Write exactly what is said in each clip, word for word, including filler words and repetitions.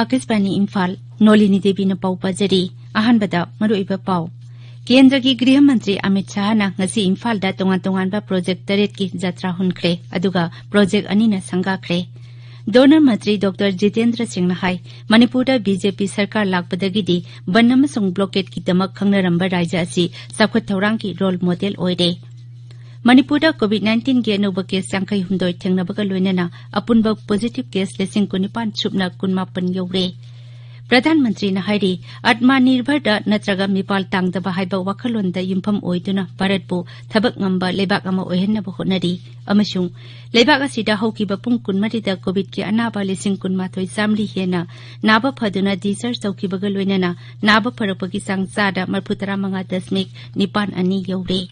ꯑꯥꯀꯥꯁꯕꯥꯅꯤ ꯏꯝꯐꯥꯜ, ꯅꯣꯂꯤꯅꯤ ꯗꯦꯕꯤꯅ ꯄꯥꯎ ꯄꯥꯖꯔꯤ꯫ ꯑꯍꯥꯟꯕꯗ ꯃꯔꯨꯑꯣꯏꯕ ꯄꯥꯎ꯫ ꯀꯦꯟꯗ꯭ꯔꯒꯤ ꯒ꯭ꯔꯤꯍ ꯃꯟꯇ꯭ꯔꯤ ꯑꯃꯤꯠ ꯁꯥꯍꯅ ꯉꯁꯤ ꯏꯝꯐꯥꯜꯗ ꯇꯣꯉꯥꯟ ꯇꯣꯉꯥꯟꯕ ꯄ꯭ꯔꯣꯖꯦꯛ ꯇꯔꯦꯠꯀꯤ ꯖꯥꯇ꯭ꯔꯥ ꯍꯨꯟꯈ꯭ꯔꯦ, ꯑꯗꯨꯒ ꯄ꯭ꯔꯣꯖꯦꯛ ꯑꯅꯤꯅ ꯁꯪꯒꯥꯈ꯭ꯔꯦ꯫ ꯗꯣꯅꯔ ꯃꯟꯇ꯭ꯔꯤ ꯗꯣꯛꯇꯔ ꯖꯤꯇꯦꯟꯗ꯭ꯔ ꯁꯤꯡꯅ ꯍꯥꯏ, ꯃꯅꯤꯄꯨꯔꯗ ꯕꯤ ꯖꯦ ꯄꯤ ꯁꯔꯀꯥꯔ ꯂꯥꯛꯄꯗꯒꯤꯗꯤ ꯕꯟ ꯑꯃꯁꯨꯡ ꯕ꯭ꯂꯣꯀꯦꯠꯀꯤꯗꯃꯛ ꯈꯪꯅꯔꯝꯕ ꯔꯥꯖ꯭ꯌ ꯑꯁꯤ ꯆꯥꯎꯈꯠ ꯊꯧꯔꯥꯡꯒꯤ ꯔꯣꯜ ꯃꯣꯗꯦꯜ ꯑꯣꯏꯔꯦ꯫ ꯃꯅꯤꯄꯨꯔꯗ ꯀꯣꯚꯤꯗ ꯅꯥꯏꯟꯇꯤꯟꯒꯤ ꯑꯅꯧꯕ ꯀꯦꯁ ꯌꯥꯡꯈꯩ ꯍꯨꯝꯗꯣꯏ ꯊꯦꯡꯅꯕꯒ ꯂꯣꯏꯅꯅ ꯑꯄꯨꯟꯕ ꯄꯣꯖꯤꯇꯤꯚ ꯀꯦꯁ ꯂꯤꯁꯤꯡ ꯀꯨꯟꯅꯤꯄꯥꯟ ꯁꯨꯞꯅ ꯀꯨꯟꯃꯥꯄꯟ ꯌꯧꯔꯦ꯫ ꯄ꯭ꯔꯙꯥꯟ ꯃꯟꯇ꯭ꯔꯤꯅ ꯍꯥꯏꯔꯤ, ꯑꯠꯃꯥ ꯅꯤꯔꯚꯔꯗ ꯅꯠꯇ꯭ꯔꯒ ꯃꯤꯄꯥꯜ ꯇꯥꯡꯗꯕ ꯍꯥꯏꯕ ꯋꯥꯈꯜꯂꯣꯟꯗ ꯌꯨꯝꯐꯝ ꯑꯣꯏꯗꯨꯅ ꯚꯥꯔꯠꯄꯨ ꯊꯕꯛ ꯉꯝꯕ ꯂꯩꯕꯥꯛ ꯑꯃ ꯑꯣꯏꯍꯟꯅꯕ ꯍꯣꯠꯅꯔꯤ ꯑꯃꯁꯨꯡ ꯂꯩꯕꯥꯛ ꯑꯁꯤꯗ ꯍꯧꯈꯤꯕ ꯄꯨꯡ ꯀꯨꯟꯃꯔꯤꯗ ꯀꯣꯚꯤꯗꯀꯤ ꯑꯅꯥꯕ ꯂꯤꯁꯤꯡ ꯀꯨꯟꯃꯥꯊꯣꯏ ꯆꯥꯝꯃꯔꯤ ꯍꯦꯟꯅ ꯅꯥꯕ ꯐꯗꯨꯅ ꯗꯤꯁꯆꯥꯔꯖ ꯇꯧꯈꯤꯕꯒ ꯂꯣꯏꯅꯅ ꯅꯥꯕ ꯐꯔꯛꯄꯒꯤ ꯆꯥꯡ ꯆꯥꯗ ꯃꯔꯐꯨ ꯇꯔꯥ ꯃꯉꯥ ꯗꯁꯃꯤꯛ ꯅꯤꯄꯥꯟ ꯑꯅꯤ ꯌꯧꯔꯦ꯫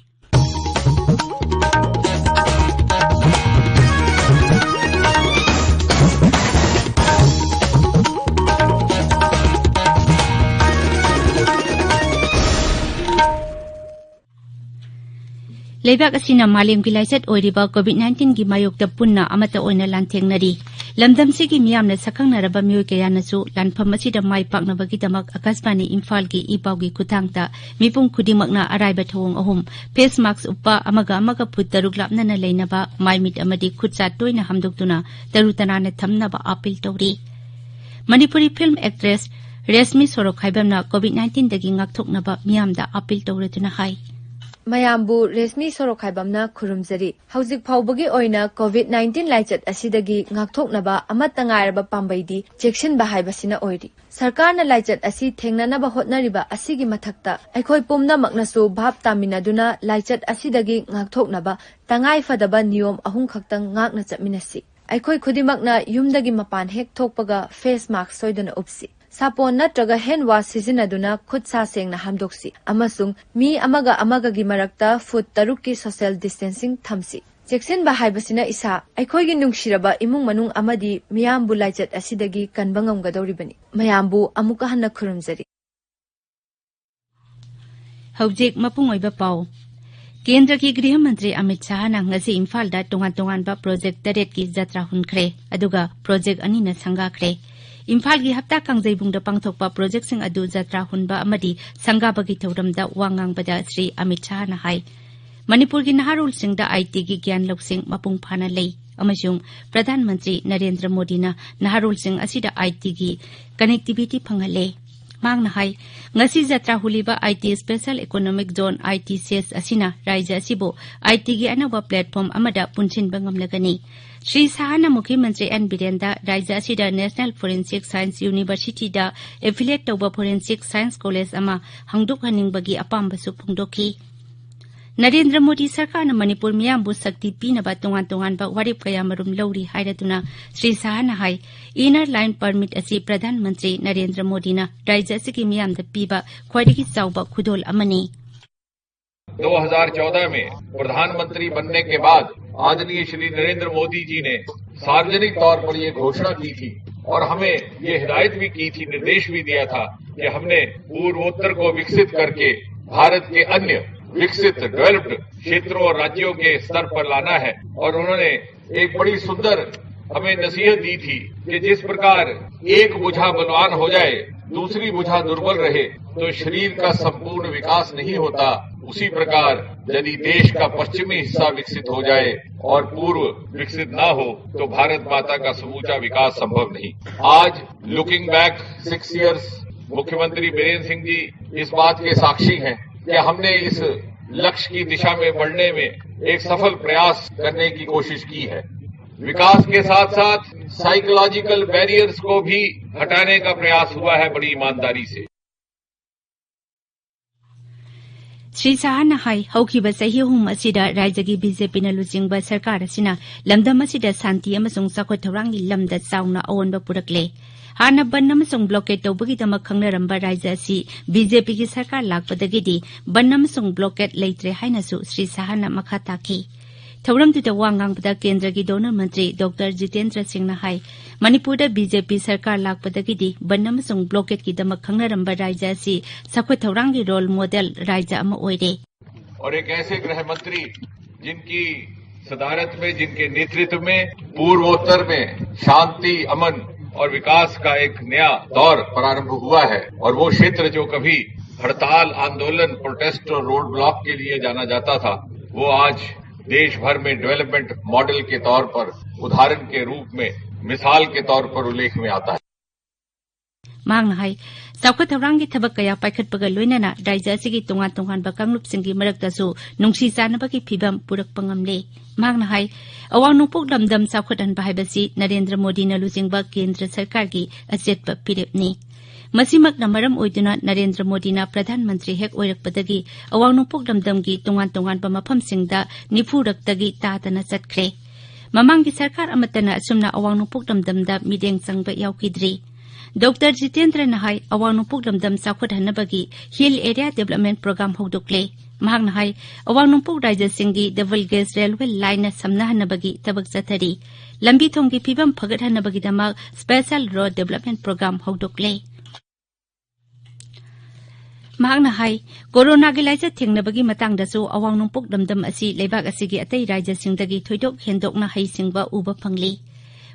ꯂꯩꯕꯥꯛ ꯑꯁꯤꯅ ꯃꯥꯂꯦꯝꯒꯤ ꯂꯥꯏꯆꯠ ꯑꯣꯏꯔꯤꯕ ꯀꯣꯚꯤꯗ ꯅꯥꯏꯟꯇꯤꯟꯒꯤ ꯃꯥꯌꯣꯛꯇ ꯄꯨꯟꯅ ꯑꯃꯠꯇ ꯑꯣꯏꯅ ꯂꯥꯟꯊꯦꯡꯅꯔꯤ꯫ ꯂꯝꯗꯝꯁꯤꯒꯤ ꯃꯤꯌꯥꯝꯅ ꯁꯛꯈꯪꯅꯔꯕ ꯃꯤꯑꯣꯏ ꯀꯌꯥꯅꯁꯨ ꯂꯥꯟꯐꯝ ꯑꯁꯤꯗ ꯃꯥꯏ ꯄꯥꯛꯅꯕꯒꯤꯗꯃꯛ ꯑꯀꯥꯁꯕꯥꯅꯤ ꯏꯝꯐꯥꯜꯒꯤ ꯏ ꯄꯥꯎꯒꯤ ꯈꯨꯠꯊꯥꯡꯗ ꯃꯤꯄꯨꯝ ꯈꯨꯗꯤꯡꯃꯛꯅ ꯑꯔꯥꯏꯕ ꯊꯧꯑꯣꯡ ꯑꯍꯨꯝ: ꯐꯦꯁ ꯃꯥꯛꯁ ꯎꯞꯄ, ꯑꯃꯒ ꯑꯃꯒ ꯐꯨꯠ ꯇꯔꯨꯛ ꯂꯥꯞꯅꯅ ꯂꯩꯅꯕ, ꯃꯥꯏ ꯃꯤꯠ ꯑꯃꯗꯤ ꯈꯨꯠ ꯁꯥ ꯇꯣꯏꯅ ꯍꯥꯝꯗꯣꯛꯇꯨꯅ ꯇꯔꯨ ꯇꯅꯥꯟꯅ ꯊꯝꯅꯕ ꯑꯥꯄꯤꯜ ꯇꯧꯔꯤ꯫ Manipuri film actress Rashmi ꯁꯣꯔꯣꯛꯈꯥꯏꯕꯝꯅ COVID ꯅꯥꯏꯟꯇꯤꯟꯗꯒꯤ ꯉꯥꯛꯊꯣꯛꯅꯕ ꯃꯤꯌꯥꯝꯗ ꯑꯥꯄꯤꯜ ꯇꯧꯔꯗꯨꯅ ꯍꯥꯏ꯫ ꯃꯌꯥꯝꯕꯨ ꯔꯦꯁꯃꯤ ꯁꯣꯔꯣꯛꯈꯥꯏꯕꯝꯅ ꯈꯨꯔꯨꯝꯖꯔꯤ꯫ ꯍꯧꯖꯤꯛ ꯐꯥꯎꯕꯒꯤ ꯑꯣꯏꯅ ꯀꯣꯚꯤꯗ ꯅꯥꯏꯟꯇꯤꯟ ꯂꯥꯏꯆꯠ ꯑꯁꯤꯗꯒꯤ ꯉꯥꯛꯊꯣꯛꯅꯕ ꯑꯃꯠꯇ ꯉꯥꯏꯔꯕ ꯄꯥꯝꯕꯩꯗꯤ ꯆꯦꯛꯁꯤꯟꯕ ꯍꯥꯏꯕꯁꯤꯅ ꯑꯣꯏꯔꯤ꯫ ꯁꯔꯀꯥꯔꯅ ꯂꯥꯏꯆꯠ ꯑꯁꯤ ꯊꯦꯡꯅꯅꯕ ꯍꯣꯠꯅꯔꯤꯕ ꯑꯁꯤꯒꯤ ꯃꯊꯛꯇ ꯑꯩꯈꯣꯏ ꯄꯨꯝꯅꯃꯛꯅꯁꯨ ꯚꯥꯞ ꯇꯥꯃꯤꯟꯅꯗꯨꯅ ꯂꯥꯏꯆꯠ ꯑꯁꯤꯗꯒꯤ ꯉꯥꯛꯊꯣꯛꯅꯕ ꯇꯉꯥꯏ ꯐꯗꯕ ꯅꯤꯌꯣꯝ ꯑꯍꯨꯝ ꯈꯛꯇꯪ ꯉꯥꯛꯅ ꯆꯠꯃꯤꯟꯅꯁꯤ꯫ ꯑꯩꯈꯣꯏ ꯈꯨꯗꯤꯡꯃꯛꯅ ꯌꯨꯝꯗꯒꯤ ꯃꯄꯥꯟ ꯍꯦꯛ ꯊꯣꯛꯄꯒ ꯐꯦꯁ ꯃꯥꯛꯁ ꯁꯣꯏꯗꯅ ꯎꯞꯁꯤ꯫ ꯁꯥꯄꯣꯟ ꯅꯠꯇ꯭ꯔꯒ ꯍꯦꯟ ꯋꯥꯁ ꯁꯤꯖꯤꯟꯅꯗꯨꯅ ꯈꯨꯠ ꯁꯥ ꯁꯦꯡꯅ ꯍꯥꯝꯗꯣꯛꯁꯤ ꯑꯃꯁꯨꯡ ꯃꯤ ꯑꯃꯒ ꯑꯃꯒꯒꯤ ꯃꯔꯛꯇ ꯐꯨꯠ ꯇꯔꯨꯛꯀꯤ ꯁꯣꯁꯤꯌꯦꯜ ꯗꯤꯁꯇꯦꯟꯁꯤꯡ ꯊꯝꯁꯤ꯫ ꯆꯦꯛꯁꯤꯟꯕ ꯍꯥꯏꯕꯁꯤꯅ ꯏꯁꯥ, ꯑꯩꯈꯣꯏꯒꯤ ꯅꯨꯡꯁꯤꯔꯕ ꯏꯃꯨꯡ ꯃꯅꯨꯡ ꯑꯃꯗꯤ ꯃꯤꯌꯥꯝꯕꯨ ꯂꯥꯏꯆꯠ ꯑꯁꯤꯗꯒꯤ ꯀꯟꯕ ꯉꯝꯒꯗꯧꯔꯤꯕꯅꯤ꯫ ꯃꯌꯥꯝꯕꯨ ꯑꯃꯨꯛꯀ ꯍꯟꯅ ꯈꯨꯔꯨꯝꯖꯔꯤ꯫ ꯍꯧꯖꯤꯛ ꯃꯄꯨꯡ ꯑꯣꯏꯕ ꯄꯥꯎ꯫ ꯀꯦꯟꯗ꯭ꯔꯒꯤ ꯒ꯭ꯔꯤꯍ ꯃꯟꯇ꯭ꯔꯤ ꯑꯃꯤꯠ ꯁꯥꯍꯅ ꯉꯁꯤ ꯏꯝꯐꯥꯜꯗ ꯇꯣꯉꯥꯟ ꯇꯣꯉꯥꯟꯕ ꯄ꯭ꯔꯣꯖꯦꯛ ꯇꯔꯦꯠꯀꯤ ꯖꯥꯇ꯭ꯔꯥ ꯍꯨꯟꯈ꯭ꯔꯦ, ꯑꯗꯨꯒ ꯄ꯭ꯔꯣꯖꯦꯛ ꯑꯅꯤꯅ ꯁꯪꯒꯥꯈ꯭ꯔꯦ꯫ ꯏꯝꯐꯥꯜꯒꯤ ꯍꯞꯇꯥ ꯀꯥꯡꯖꯩꯕꯨꯡꯗ ꯄꯥꯡꯊꯣꯛꯄ ꯄ꯭ꯔꯣꯖꯦꯛꯁꯤꯡ ꯑꯗꯨ ꯖꯇ꯭ꯔꯥ ꯍꯨꯟꯕ ꯑꯃꯗꯤ ꯁꯪꯒꯥꯕꯒꯤ ꯊꯧꯔꯝꯗ ꯋꯥ ꯉꯥꯡꯕꯗ ꯁ꯭ꯔꯤ ꯑꯃꯤꯠ ꯁꯥꯍꯅ ꯍꯥꯏ, ꯃꯅꯤꯄꯨꯔꯒꯤ ꯅꯍꯥꯔꯣꯜꯁꯤꯡꯗ ꯑꯥꯏ ꯇꯤꯒꯤ ꯒ꯭ꯌꯥꯟ ꯂꯧꯁꯤꯡ ꯃꯄꯨꯡ ꯐꯥꯅ ꯂꯩ ꯑꯃꯁꯨꯡ ꯄ꯭ꯔꯙꯥꯟ ꯃꯟꯇ꯭ꯔꯤ ꯅꯔꯦꯟꯗ꯭ꯔ ꯃꯣꯗꯤꯅ ꯅꯍꯥꯔꯣꯜꯁꯤꯡ ꯑꯁꯤꯗ ꯑꯥꯏ ꯇꯤꯒꯤ ꯀꯅꯦꯛꯇꯤꯚꯤꯇꯤ ꯐꯪꯍꯜꯂꯦ꯫ ꯃꯍꯥꯛꯅ ꯍꯥꯏ, ꯉꯁꯤ ꯖꯇ꯭ꯔꯥ ꯍꯨꯜꯂꯤꯕ ꯑꯥꯏ ꯇꯤ ꯁ꯭ꯄꯦꯁꯦꯜ ꯏꯀꯣꯅꯣꯃꯤꯛ ꯖꯣꯟ, ꯑꯥꯏ ꯇꯤ ꯁꯦꯁ ꯑꯁꯤꯅ ꯔꯥꯖ꯭ꯌ ꯑꯁꯤꯕꯨ ꯑꯥꯏ ꯇꯤꯒꯤ ꯑꯅꯧꯕ ꯄ꯭ꯂꯦꯠꯐꯣꯔꯝ ꯑꯃꯗ ꯄꯨꯟꯁꯤꯟꯕ ꯉꯝꯂꯒꯅꯤ꯫ ꯁ꯭ꯔꯤ ꯁꯥꯍꯅ ꯃꯨꯈ꯭ꯌ ꯃꯟꯇ꯭ꯔꯤ ꯑꯦꯟ ꯕꯤꯔꯦꯟꯗ ꯔꯥꯖ꯭ꯌ ꯑꯁꯤꯗ ꯅꯦꯁꯅꯦꯜ ꯐꯣꯔꯦꯟꯁꯤꯛ ꯁꯥꯏꯟꯁ ꯌꯨꯅꯤꯚꯔꯁꯤꯇꯤꯗ ꯑꯦꯐꯤꯂꯤꯌꯦꯠ ꯇꯧꯕ ꯐꯣꯔꯦꯟꯁꯤꯛ ꯁꯥꯏꯟꯁ ꯀꯣꯂꯦꯖ ꯑꯃ ꯍꯥꯡꯗꯣꯛꯍꯟꯅꯤꯡꯕꯒꯤ ꯑꯄꯥꯝꯕꯁꯨ ꯐꯣꯡꯗꯣꯛꯈꯤ꯫ ꯅꯔꯦꯟꯗ꯭ꯔ ꯃꯣꯗꯤ ꯁꯔꯀꯥꯔꯅ ꯃꯅꯤꯄꯨꯔ ꯃꯤꯌꯥꯝꯕꯨ ꯁꯛꯇꯤ ꯄꯤꯅꯕ ꯇꯣꯉꯥꯟ ꯇꯣꯉꯥꯟꯕ ꯋꯥꯔꯦꯞ ꯀꯌꯥꯃꯔꯨꯝ ꯂꯧꯔꯤ ꯍꯥꯏꯔꯗꯨꯅ ꯁ꯭ꯔꯤ ꯁꯥꯍꯅ ꯍꯥꯏ, ꯏꯅꯔ ꯂꯥꯏꯟ ꯄꯔꯃꯤꯠ ꯑꯁꯤ ꯄ꯭ꯔꯙꯥꯟ ꯃꯟꯇ꯭ꯔꯤ ꯅꯔꯦꯟꯗ꯭ꯔ ꯃꯣꯗꯤꯅ ꯔꯥꯖ꯭ꯌ ꯑꯁꯤꯒꯤ ꯃꯤꯌꯥꯝꯗ ꯄꯤꯕ ꯈ꯭ꯋꯥꯏꯗꯒꯤ ꯆꯥꯎꯕ ꯈꯨꯗꯣꯜ ꯑꯃꯅꯤ꯫ दो हज़ार चौदह में प्रधानमंत्री बनने के बाद आदरणीय श्री नरेंद्र मोदी जी ने सार्वजनिक तौर पर ये घोषणा की थी और हमें ये हिदायत भी की थी, निर्देश भी दिया था कि हमने पूर्वोत्तर को विकसित करके भारत के अन्य विकसित, डेवलप्ड क्षेत्रों और राज्यों के स्तर पर लाना है। और उन्होंने एक बड़ी सुंदर हमें नसीहत दी थी कि जिस प्रकार एक भुजा बलवान हो जाए, दूसरी भुजा दुर्बल रहे, तो शरीर का संपूर्ण विकास नहीं होता। उसी प्रकार यदि देश का पश्चिमी हिस्सा विकसित हो जाए और पूर्व विकसित ना हो, तो भारत माता का समूचा विकास संभव नहीं। आज, लुकिंग बैक सिक्स ईयर्स, मुख्यमंत्री बीरेंद्र सिंह जी इस बात के साक्षी हैं कि हमने इस लक्ष्य की दिशा में बढ़ने में एक सफल प्रयास करने की कोशिश की है। विकास के साथ साथ साइकोलॉजिकल बैरियर्स को भी हटाने का प्रयास हुआ है बड़ी ईमानदारी से। ꯁ꯭ꯔꯤ ꯁꯥꯍꯅ ꯍꯥꯏ, ꯍꯧꯈꯤꯕ ꯆꯍꯤ ꯑꯍꯨꯝ ꯑꯁꯤꯗ ꯔꯥꯖ꯭ꯌꯒꯤ ꯕꯤ ꯖꯦ ꯄꯤꯅ ꯂꯨꯆꯤꯡꯕ ꯁꯔꯀꯥꯔ ꯑꯁꯤꯅ ꯂꯝꯗꯝ ꯑꯁꯤꯗ ꯁꯥꯟꯇꯤ ꯑꯃꯁꯨꯡ ꯆꯥꯎꯈꯠ ꯊꯧꯔꯥꯡꯒꯤ ꯂꯝꯗ ꯆꯥꯎꯅ ꯑꯑꯣꯟꯕ ꯄꯨꯔꯛꯂꯦ꯫ ꯍꯥꯟꯅ ꯕꯟ ꯑꯃꯁꯨꯡ ꯕ꯭ꯂꯣꯀꯦꯠ ꯇꯧꯕꯒꯤꯗꯃꯛ ꯈꯪꯅꯔꯝꯕ ꯔꯥꯖ꯭ꯌ ꯑꯁꯤ ꯕꯤ ꯖꯦ ꯄꯤꯒꯤ ꯁꯔꯀꯥꯔ ꯂꯥꯛꯄꯗꯒꯤꯗꯤ ꯕꯟ ꯑꯃꯁꯨꯡ ꯕ꯭ꯂꯣꯀꯦꯠ ꯂꯩꯇ꯭ꯔꯦ ꯍꯥꯏꯅꯁꯨ ꯁ꯭ꯔꯤ ꯁꯥꯍꯅ ꯃꯈꯥ ꯇꯥꯈꯤ꯫ ꯊꯧꯔꯝꯗꯨꯗ ꯋꯥ ꯉꯥꯡꯕꯗ ꯀꯦꯟꯗ꯭ꯔꯒꯤ ꯗꯣꯅꯔ ꯃꯟꯇ꯭ꯔꯤ ꯗꯣꯛꯇꯔ ꯖꯤꯇꯦꯟꯗ꯭ꯔ ꯁꯤꯡꯅ ꯍꯥꯏ, ꯃꯅꯤꯄꯨꯔꯗ ꯕꯤ ꯖꯦ ꯄꯤ ꯁꯔꯀꯥꯔ ꯂꯥꯛꯄꯗꯒꯤꯗꯤ ꯕꯟ ꯑꯃꯁꯨꯡ ꯕ꯭ꯂꯣꯀꯦꯠꯀꯤꯗꯃꯛ ꯈꯪꯅꯔꯝꯕ ꯔꯥꯖ꯭ꯌ ꯑꯁꯤ ꯆꯥꯎꯈꯠ ꯊꯧꯔꯥꯡꯒꯤ ꯔꯣꯜ ꯃꯣꯗꯦꯜ ꯔꯥꯖ꯭ꯌ ꯑꯃ ꯑꯣꯏꯔꯦ꯫ और एक ऐसे गृह मंत्री जिनकी सदारत में, जिनके नेतृत्व में पूर्वोत्तर में शांति, अमन और विकास का एक नया दौर प्रारंभ हुआ है और वो क्षेत्र जो कभी हड़ताल, आंदोलन, प्रोटेस्ट और रोड ब्लॉक के लिए जाना जाता था, वो आज देश भर में डेवलपमेंट मॉडल के तौर पर, उदाहरण के रूप में, मिसाल के तौर पर उल्लेख में आता है। ꯃꯍꯥꯛꯅ ꯍꯥꯏ, ꯆꯥꯎꯈꯠ ꯊꯧꯔꯥꯡꯒꯤ ꯊꯕꯛ ꯀꯌꯥ ꯄꯥꯏꯈꯠꯄꯒ ꯂꯣꯏꯅꯅ ꯔꯥꯖ꯭ꯌ ꯑꯁꯤꯒꯤ ꯇꯣꯉꯥꯟ ꯇꯣꯉꯥꯟꯕ ꯀꯥꯡꯂꯨꯞꯁꯤꯡꯒꯤ ꯃꯔꯛꯇꯁꯨ ꯅꯨꯡꯁꯤ ꯆꯥꯟꯅꯕꯒꯤ ꯐꯤꯕꯝ ꯄꯨꯔꯛꯄ ꯉꯝꯂꯦ꯫ ꯃꯍꯥꯛꯅ ꯍꯥꯏ, ꯑꯋꯥꯡ ꯅꯣꯡꯄꯣꯛ ꯂꯝꯗꯝ ꯆꯥꯎꯈꯠꯍꯟꯕ ꯍꯥꯏꯕꯁꯤ ꯅꯔꯦꯟꯗ꯭ꯔ ꯃꯣꯗꯤꯅ ꯂꯨꯆꯤꯡꯕ ꯀꯦꯟꯗ꯭ꯔ ꯁꯔꯀꯥꯔꯒꯤ ꯑꯆꯦꯠꯄ ꯐꯤꯔꯦꯞꯅꯤ꯫ ꯃꯁꯤꯃꯛꯅ ꯃꯔꯝ ꯑꯣꯏꯗꯨꯅ ꯅꯔꯦꯟꯗ꯭ꯔ ꯃꯣꯗꯤꯅ ꯄ꯭ꯔꯙꯥꯟ ꯃꯟꯇ꯭ꯔꯤ ꯍꯦꯛ ꯑꯣꯏꯔꯛꯄꯗꯒꯤ ꯑꯋꯥꯡ ꯅꯣꯡꯄꯣꯛ ꯂꯝꯗꯝꯒꯤ ꯇꯣꯉꯥꯟ ꯇꯣꯉꯥꯟꯕ ꯃꯐꯝꯁꯤꯡꯗ ꯅꯤꯐꯨꯔꯛꯇꯒꯤ ꯇꯥꯗꯅ ꯆꯠꯈ꯭ꯔꯦ꯫ ꯃꯃꯥꯡꯒꯤ ꯁꯔꯀꯥꯔ ꯑꯃꯠꯇꯅ ꯑꯁꯨꯝꯅ ꯑꯋꯥꯡ ꯅꯣꯡꯄꯣꯛ ꯂꯝꯗꯝꯗ ꯃꯤꯠꯌꯦꯡ ꯆꯪꯕ ꯌꯥꯎꯈꯤꯗ꯭ꯔꯤ꯫ ꯗꯣꯛꯇꯔ ꯖꯤꯇꯦꯟꯗ꯭ꯔꯅ ꯍꯥꯏ, ꯑꯋꯥꯡ ꯅꯣꯡꯄꯣꯛ ꯂꯝꯗꯝ ꯆꯥꯎꯈꯠꯍꯟꯅꯕꯒꯤ ꯍꯤꯜ ꯑꯦꯔꯤꯌꯥ ꯗꯦꯕꯂꯞꯃꯦꯟ ꯄ꯭ꯔꯣꯒ꯭ꯔꯥꯝ ꯍꯧꯗꯣꯛꯂꯦ꯫ ꯃꯍꯥꯛꯅ ꯍꯥꯏ, ꯑꯋꯥꯡ ꯅꯣꯡꯄꯣꯛ ꯔꯥꯖ꯭ꯌꯁꯤꯡꯒꯤ ꯗꯕꯜ ꯒꯦꯖ ꯔꯦꯜꯋꯦ ꯂꯥꯏꯟꯅ ꯁꯝꯅꯍꯟꯅꯕꯒꯤ ꯊꯕꯛ ꯆꯠꯊꯔꯤ꯫ ꯂꯝꯕꯤ ꯊꯣꯡꯒꯤ ꯐꯤꯕꯝ ꯐꯒꯠꯍꯟꯅꯕꯒꯤꯗꯃꯛ ꯁ꯭ꯄꯦꯁꯦꯜ ꯔꯣꯗ ꯗꯦꯕꯂꯞꯃꯦꯟ ꯄ꯭ꯔꯣꯒ꯭ꯔꯥꯝ ꯍꯧꯗꯣꯛꯂꯦ꯫ ꯃꯍꯥꯛꯅ ꯍꯥꯏ, ꯀꯣꯔꯣꯅꯥꯒꯤ ꯂꯥꯏꯆꯠ ꯊꯦꯡꯅꯕꯒꯤ ꯃꯇꯥꯡꯗꯁꯨ ꯑꯋꯥꯡ ꯅꯣꯡꯄꯣꯛ ꯂꯝꯗꯝ ꯑꯁꯤ ꯂꯩꯕꯥꯛ ꯑꯁꯤꯒꯤ ꯑꯇꯩ ꯔꯥꯖ꯭ꯌꯁꯤꯡꯗꯒꯤ ꯊꯣꯏꯗꯣꯛ ꯍꯦꯟꯗꯣꯛꯅ ꯍꯩꯁꯤꯡꯕ ꯎꯕ ꯐꯪꯂꯤ꯫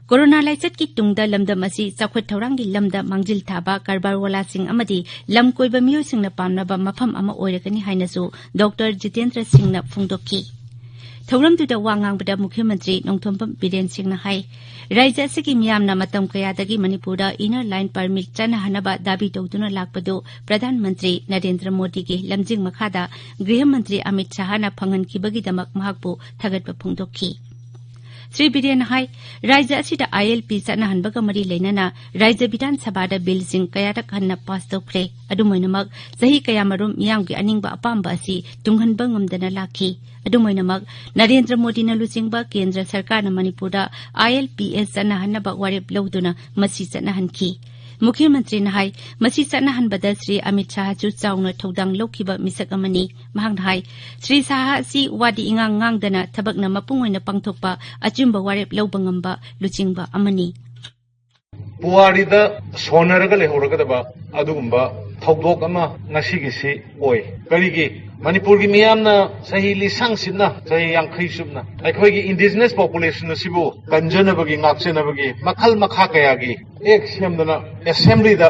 ꯀꯣꯔꯣꯅꯥ ꯂꯥꯏꯆꯠꯀꯤ ꯇꯨꯡꯗ ꯂꯝꯗꯝ ꯑꯁꯤ ꯆꯥꯎꯈꯠ ꯊꯧꯔꯥꯡꯒꯤ ꯂꯝꯗ ꯃꯥꯡꯖꯤꯜ ꯊꯥꯕ ꯀꯔꯕꯥꯔ ꯋꯥꯂꯥꯁꯤꯡ ꯑꯃꯗꯤ ꯂꯝ ꯀꯣꯏꯕ ꯃꯤꯑꯣꯏꯁꯤꯡꯅ ꯄꯥꯝꯅꯕ ꯃꯐꯝ ꯑꯃ ꯑꯣꯏꯔꯒꯅꯤ ꯍꯥꯏꯅꯁꯨ ꯗꯣꯛꯇꯔ ꯖꯤꯇꯦꯟꯗ꯭ꯔ ꯁꯤꯡꯅ ꯐꯣꯡꯗꯣꯛꯈꯤ꯫ ꯊꯧꯔꯝꯗꯨꯗ ꯋꯥ ꯉꯥꯡꯕꯗ ꯃꯨꯈ꯭ꯌ ꯃꯟꯇ꯭ꯔꯤ ꯅꯣꯡꯊꯣꯝꯕꯝ ꯕꯤꯔꯦꯟ ꯁꯤꯡꯅ ꯍꯥꯏ, ꯔꯥꯖ꯭ꯌ ꯑꯁꯤꯒꯤ ꯃꯤꯌꯥꯝꯅ ꯃꯇꯝ ꯀꯌꯥꯗꯒꯤ ꯃꯅꯤꯄꯨꯔꯗ ꯏꯅꯔ ꯂꯥꯏꯟ ꯄꯔꯃꯤꯠ ꯆꯠꯅꯍꯟꯅꯕ ꯗꯥꯕꯤ ꯇꯧꯗꯨꯅ ꯂꯥꯛꯄꯗꯨ ꯄ꯭ꯔꯙꯥꯟ ꯃꯟꯇ꯭ꯔꯤ ꯅꯔꯦꯟꯗ꯭ꯔ ꯃꯣꯗꯤꯒꯤ ꯂꯝꯖꯤꯡ ꯃꯈꯥꯗ ꯒ꯭ꯔꯤꯍ ꯃꯟꯇ꯭ꯔꯤ ꯑꯃꯤꯠ ꯁꯥꯍꯅ ꯐꯪꯍꯟꯈꯤꯕꯒꯤꯗꯃꯛ ꯃꯍꯥꯛꯄꯨ ꯊꯥꯒꯠꯄ ꯐꯣꯡꯗꯣꯛꯈꯤ꯫ ꯁ꯭ꯔꯤ ꯕꯤꯔꯦꯟꯅ ꯍꯥꯏ, ꯔꯥꯖ꯭ꯌ ꯑꯁꯤꯗ ꯑꯥꯏ ꯑꯦꯜ ꯄꯤ ꯆꯠꯅꯍꯟꯕꯒ ꯃꯔꯤ ꯂꯩꯅꯅ ꯔꯥꯖ꯭ꯌ ꯕꯤꯙꯥꯟ ꯁꯚꯥꯗ ꯕꯤꯜꯁꯤꯡ ꯀꯌꯥꯔꯛ ꯍꯟꯅ ꯄꯥꯁ ꯇꯧꯈ꯭ꯔꯦ꯫ ꯑꯗꯨꯝ ꯑꯣꯏꯅꯃꯛ, ꯆꯍꯤ ꯀꯌꯥꯃꯔꯨꯝ ꯃꯤꯌꯥꯝꯒꯤ ꯑꯅꯤꯡꯕ ꯑꯄꯥꯝꯕ ꯑꯁꯤ ꯇꯨꯡꯍꯟꯕ ꯉꯝꯗꯅ ꯂꯥꯛꯈꯤ꯫ ꯑꯗꯨꯝ ꯑꯣꯏꯅꯃꯛ, ꯅꯔꯦꯟꯗ꯭ꯔ ꯃꯣꯗꯤꯅ ꯂꯨꯆꯤꯡꯕ ꯀꯦꯟꯗ꯭ꯔ ꯁꯔꯀꯥꯔꯅ ꯃꯅꯤꯄꯨꯔꯗ ꯑꯥꯏ ꯑꯦꯜ ꯄꯤ ꯑꯦꯁ ꯆꯠꯅꯍꯟꯅꯕ ꯋꯥꯔꯦꯞ ꯂꯧꯗꯨꯅ ꯃꯁꯤ ꯆꯠꯅꯍꯟꯈꯤ꯫ ꯃꯨꯈ꯭ꯌ ꯃꯟꯇ꯭ꯔꯤꯅ ꯍꯥꯏ, ꯃꯁꯤ ꯆꯠꯅꯍꯟꯕꯗ ꯁ꯭ꯔꯤ ꯑꯃꯤꯠ ꯁꯥꯍꯁꯨ ꯆꯥꯎꯅ ꯊꯧꯗꯥꯡ ꯂꯧꯈꯤꯕ ꯃꯤꯁꯛ ꯑꯃꯅꯤ꯫ ꯃꯍꯥꯛꯅ ꯍꯥꯏ, ꯁ꯭ꯔꯤ ꯁꯥꯍ ꯑꯁꯤ ꯋꯥꯗꯤ ꯏꯉꯥꯡ ꯉꯥꯡꯗꯅ ꯊꯕꯛꯅ ꯃꯄꯨꯡ ꯑꯣꯏꯅ ꯄꯥꯡꯊꯣꯛꯄ, ꯑꯆꯨꯝꯕ ꯋꯥꯔꯦꯞ ꯂꯧꯕ ꯉꯝꯕ ꯂꯨꯆꯤꯡꯕ ꯑꯃꯅꯤ꯫ ꯄꯨꯋꯥꯔꯤꯗ ꯁꯣꯟꯅꯔꯒ ꯂꯩꯍꯧꯔꯒꯗꯕ ꯑꯗꯨꯒꯨꯝꯕ ꯊꯧꯗꯣꯛ ꯑꯃ ꯉꯁꯤꯒꯤꯁꯤ ꯑꯣꯏ꯫ ꯀꯔꯤꯒꯤ? ꯃꯅꯤꯄꯨꯔꯒꯤ ꯃꯤꯌꯥꯝꯅ ꯆꯍꯤ ꯂꯤꯁꯥꯡ ꯁꯤꯠꯅ, ꯆꯍꯤ ꯌꯥꯡꯈꯩ ꯆꯨꯞꯅ ꯑꯩꯈꯣꯏꯒꯤ indigenous population ꯑꯁꯤꯕꯨ ꯀꯟꯖꯅꯕꯒꯤ, ꯉꯥꯛꯆꯅꯕꯒꯤ ꯃꯈꯜ ꯃꯈꯥ ꯀꯌꯥꯒꯤ act ꯁꯦꯝꯗꯅ, assembly ꯗ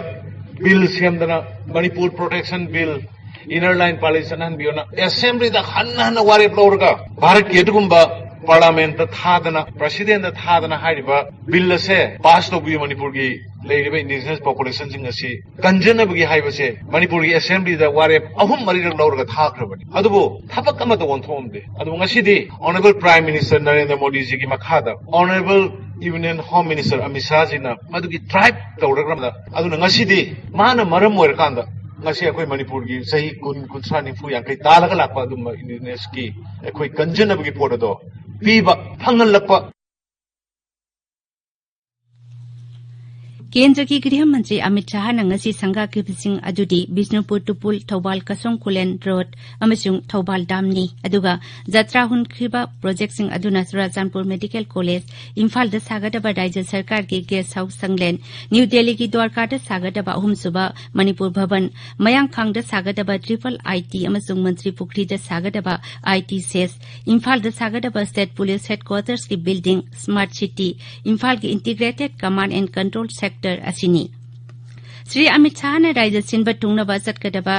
bill ꯁꯦꯝꯗꯅ, Manipur Protection Bill, Inner Line Policy ꯆꯠꯅꯍꯟꯕꯤꯌꯣꯅ assembly ꯗ ꯍꯟꯅ ꯍꯟꯅ ꯋꯥꯔꯦꯞ ꯂꯧꯔꯒ ꯚꯥꯔꯠꯀꯤ ꯑꯗꯨꯒꯨꯝꯕ parliament ꯇ ꯊꯥꯗꯅ, president ꯇ ꯊꯥꯗꯅ ꯍꯥꯏꯔꯤꯕ bill ꯑꯁꯦ pass ꯇꯧꯕꯤꯌꯨ, ꯃꯅꯤꯄꯨꯔꯒꯤ ꯂꯩꯔꯤꯕ indigenous population ꯁꯤꯡ ꯑꯁꯤ ꯀꯟꯖꯅꯕꯒꯤ ꯍꯥꯏꯕꯁꯦ ꯃꯅꯤꯄꯨꯔꯒꯤ assembly ꯗ ꯋꯥꯔꯦꯞ ꯑꯍꯨꯝ ꯃꯔꯤꯔꯛ ꯂꯧꯔꯒ ꯊꯥꯈ꯭ꯔꯕꯅꯤ꯫ ꯑꯗꯨꯕꯨ ꯊꯕꯛ ꯑꯃꯠꯇ ꯑꯣꯟꯊꯣꯛꯑꯝꯗꯦ꯫ ꯑꯗꯨꯕꯨ ꯉꯁꯤꯗꯤ honourable Prime Minister ꯅꯔꯦꯟꯗ꯭ꯔ ꯃꯣꯗꯤꯖꯤꯒꯤ ꯃꯈꯥꯗ honourable Union Home Minister Amit ꯁꯥꯍꯖꯤꯅ ꯃꯗꯨꯒꯤ drive ꯇꯧꯔꯒ, ꯑꯗꯨꯅ ꯉꯁꯤꯗꯤ ꯃꯥꯅ ꯃꯔꯝ ꯑꯣꯏꯔꯀꯥꯟꯗ ꯉꯁꯤ ꯑꯩꯈꯣꯏ ꯃꯅꯤꯄꯨꯔꯒꯤ ꯆꯍꯤ ꯀꯨꯟ, ꯀꯨꯟꯊ꯭ꯔꯥ, ꯅꯤꯐꯨ, ꯌꯥꯡꯈꯩ ꯇꯥꯜꯂꯒ ꯂꯥꯛꯄ ꯑꯗꯨꯝꯕ indigenous ꯀꯤ ꯑꯩꯈꯣꯏ ꯀꯟꯖꯅꯕꯒꯤ ꯄꯣꯠ ꯑꯗꯣ ꯄꯤꯕ ꯐꯪꯍꯜꯂꯛꯄ꯫ ꯀꯦꯟꯗ꯭ꯔꯒꯤ ꯒ꯭ꯔꯤꯍ ꯃꯟꯇ꯭ꯔꯤ ꯑꯃꯤꯠ ꯁꯥꯍꯅ ꯉꯁꯤ ꯁꯪꯒꯥꯈꯤꯕꯁꯤꯡ ꯑꯗꯨꯗꯤ ꯕꯤꯁꯅꯨꯄꯨꯔ ꯇꯨꯄꯨꯜ, ꯊꯧꯕꯥꯜ ꯀꯁꯣꯡ ꯈꯨꯂꯦꯟ ꯔꯣꯗ ꯑꯃꯁꯨꯡ ꯊꯧꯕꯥꯜ ꯗꯥꯝꯅꯤ꯫ ꯑꯗꯨꯒ ꯖꯇ꯭ꯔꯥ ꯍꯨꯟꯈꯤꯕ project ꯁꯤꯡ ꯑꯗꯨꯅ ꯆꯨꯔꯥꯆꯥꯟꯄꯨꯔ ꯃꯦꯗꯤꯀꯦꯜ ꯀꯣꯂꯦꯖ, ꯏꯝꯐꯥꯜꯗ ꯁꯥꯒꯗꯕ ꯔꯥꯏꯖ꯭ꯌ ꯁꯔꯀꯥꯔꯒꯤ ꯒꯦꯁ ꯍꯥꯎꯁ ꯁꯪꯂꯦꯟ, ꯅ꯭ꯌꯨ ꯗꯦꯜꯂꯤꯒꯤ ꯗ꯭ꯋꯥꯔꯀꯥꯗ ꯁꯥꯒꯗꯕ ꯑꯍꯨꯝꯁꯨꯕ ꯃꯅꯤꯄꯨꯔ ꯚꯕꯟ, ꯃꯌꯥꯡꯈꯥꯡꯗ ꯁꯥꯒꯗꯕ triple I T ꯑꯃꯁꯨꯡ ꯃꯟꯇ꯭ꯔꯤ ꯄꯨꯈ꯭ꯔꯤꯗ ꯁꯥꯒꯗꯕ I T cess, ꯏꯝꯐꯥꯜꯗ ꯁꯥꯒꯗꯕ state police headquarters ꯀꯤ building, smart city, ꯏꯝꯐꯥꯜꯒꯤ integrated command and control sector ꯑꯁꯤꯅꯤ꯫ ꯁ꯭ꯔꯤ ꯑꯃꯤꯠ ꯁꯥꯍꯅ ꯔꯥꯏꯖ꯭ꯌ ꯁꯤꯟꯕ ꯊꯨꯡꯅꯕ ꯆꯠꯀꯗꯕ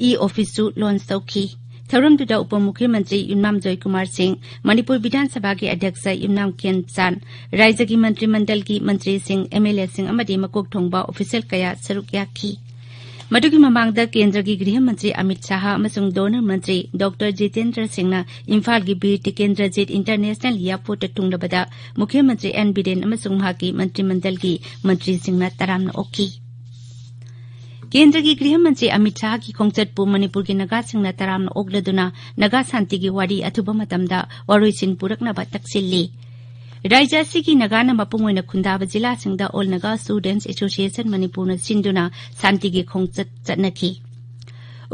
e-office ꯁꯨ launch ꯇꯧꯈꯤ꯫ ꯊꯧꯔꯝꯗꯨꯗ ꯎꯄ ꯃꯨꯈ꯭ꯌ ꯃꯟꯇ꯭ꯔꯤ ꯌꯨꯝꯅꯥꯝ ꯖꯣꯏꯀꯨꯃꯥꯔ ꯁꯤꯡ, ꯃꯅꯤꯄꯨꯔ ꯕꯤꯙꯥꯟ ꯁꯚꯥꯒꯤ ꯑꯗ꯭ꯌꯛꯁ ꯌꯨꯝꯅꯥꯝ ꯈꯦꯝꯆꯥꯟ, ꯔꯥꯏꯖ꯭ꯌꯒꯤ ꯃꯟꯇ꯭ꯔꯤ ꯃꯟꯗꯜꯒꯤ ꯃꯟꯇ꯭ꯔꯤꯁꯤꯡ, M L A ꯁꯤꯡ ꯑꯃꯗꯤ ꯃꯀꯣꯛ ꯊꯣꯡꯕ official ꯀꯌꯥ ꯁꯔꯨꯛ ꯌꯥꯈꯤ꯫ ꯃꯗꯨꯒꯤ ꯃꯃꯥꯡꯗ ꯀꯦꯟꯗ꯭ꯔꯒꯤ ꯒ꯭ꯔꯤꯍ ꯃꯟꯇ꯭ꯔꯤ ꯑꯃꯤꯠ ꯁꯥꯍ ꯑꯃꯁꯨꯡ DoNER ꯃꯟꯇ꯭ꯔꯤ ꯗꯣꯛꯇꯔ ꯖꯤꯇꯦꯟꯗ꯭ꯔ ꯁꯤꯡꯅ ꯏꯝꯐꯥꯜꯒꯤ ꯕꯤꯔ ꯇꯤꯀꯦꯟꯗ꯭ꯔꯖꯤꯠ International Airport ꯇ ꯊꯨꯡꯂꯕꯗ ꯃꯨꯈ꯭ꯌ ꯃꯟꯇ꯭ꯔꯤ ꯑꯦꯟ ꯕꯤꯔꯦꯟ ꯑꯃꯁꯨꯡ ꯃꯍꯥꯛꯀꯤ ꯃꯟꯇ꯭ꯔꯤ ꯃꯟꯗꯜꯒꯤ ꯃꯟꯇ꯭ꯔꯤꯁꯤꯡꯅ ꯇꯔꯥꯝꯅ ꯑꯣꯛꯈꯤ꯫ ꯀꯦꯟꯗ꯭ꯔꯒꯤ ꯒ꯭ꯔꯤꯍ ꯃꯟꯇ꯭ꯔꯤ ꯑꯃꯤꯠ ꯁꯥꯍꯒꯤ ꯈꯣꯡꯆꯠꯄꯨ ꯃꯅꯤꯄꯨꯔꯒꯤ ꯅꯥꯒꯥꯁꯤꯡꯅ ꯇꯔꯥꯝꯅ ꯑꯣꯛꯂꯗꯨꯅ ꯅꯥꯒꯥ ꯁꯥꯟꯇꯤꯒꯤ ꯋꯥꯔꯤ ꯑꯊꯨꯕ ꯃꯇꯝꯗ ꯋꯥꯔꯣꯏꯁꯤꯟ ꯄꯨꯔꯛꯅꯕ ꯇꯛꯁꯤꯜꯂꯤ꯫ ꯔꯥꯏꯖ꯭ꯌ ꯑꯁꯤꯒꯤ ꯅꯥꯒꯥꯅ ꯃꯄꯨꯡ ꯑꯣꯏꯅ ꯈꯨꯟꯗꯥꯕ ꯖꯤꯂꯥꯁꯤꯡꯗ All Naga Students Association ꯃꯅꯤꯄꯨꯔꯅ ꯁꯤꯟꯗꯨꯅ ꯁꯥꯟꯇꯤꯒꯤ ꯈꯣꯡꯆꯠ ꯆꯠꯅꯈꯤ꯫